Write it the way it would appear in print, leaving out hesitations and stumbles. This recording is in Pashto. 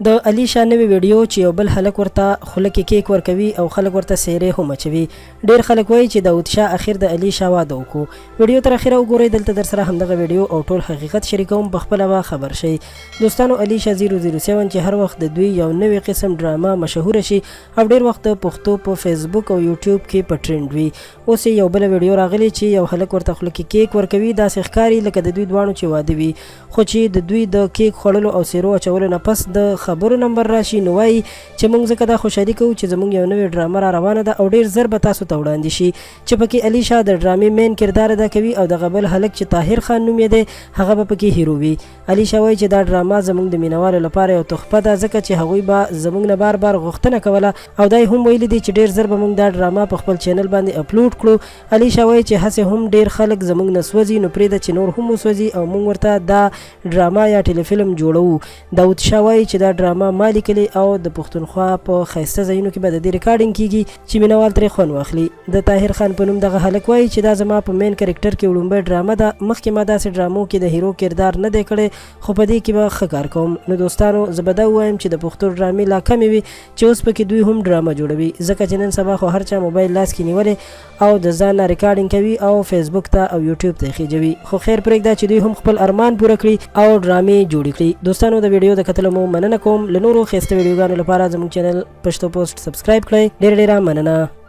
د علي شاه نوې ویډیو چې یو بل هلک ورته خوله کې کیک ورکوي او خلک ورته څیرې هم اچوي. ډیر خلک وایي چې داود شاه اخر د علي شاه واده وکړو. ویډیو تر اخره وګورئ دلته درسره همدغه ویډیو او ټول حقیقت شریکوم په خپله به خبر شئ. دوستانو علي شاه زیرو زیرو سیون چې هر وخت د دوی یو نوې قسم ډرامه مشهوره شي او ډیر وخت د پښتو په فیسبوک او یوټیوب کې په ټرینډ وي. اوس یې یو بله ویډیو راغلې چې یو هلک ورته خوله کې کیک ورکوي داسې ښکاري لکه د دوی دواړو چې واده وي. خو چې د دوی د کیک خوړلو او څیرو اچولو نه پس د خبرو نمبر راشي نو وایي چې مونږ ځکه دا خوشحالي کوو چې زمونږ یو نوې ډرامه را روانه ده او ډیر زر به تاسو ته وړاندې شي چې پکې علي شاه د ډرامې مین کردار ادا کوي او دغه بل هلک چې طاهر خان نوم یې دی هغه به پکې هیرو وي. علي شاه وایي چې دا ډرامه زمونږ د مینوالو لپاره یو تحفه ده ځکه چې هغوی به زمونږ نه بار بار غوښتنه کوله او دا یې هم ویلي دي چې ډیر زر به مونږ دا ډرامه په خپل چینل باندې اپلوډ کړو. علي شاه وایي چې هسې هم ډېر خلک زموږ نه سوځي نو پرېږده چې نور هم وسوځي او موږ ورته دا ډرامه یا ټیلي فلم جوړوو. داود شاه وایي چې دا ډرامه ما لیکلې او د پښتونخوا په ښایسته ځایونو کې به د دې ریکارډنګ کېږي چې مینه وال ترې خوند واخلي. د طاهر خان په نوم دغه هلک وایي چې دا زما په مین کرکټر کې وړومبۍ ډرامه ده، مخکې ما داسې ډرامو کې د هیرو کردار نه دی کړی خو په دې کې به ښه کار کوم. نو دوستانو زه به دا ووایم چې د پښتو ډرامې لا کمې وې چې اوس پکې دوی هم ډرامه جوړوي ځکه چې نن سبا خو هر چا موبایل لاس کې نیولی او د ځان نه ریکارډینګ کوي او فیسبوک ته او یوټیوب ته خېجوي خو خیر پرېږده چې دوی هم خپل ارمان پوره کړي او ډرامې جوړې کړي. دوستانو د ویډیو د کتلو مو مننه کوم. له نورو ښایسته ویډیوګانو لپاره زموږ چینل پښتو پوسټ سبسکرایب کړئ. ډېره ډېره مننه.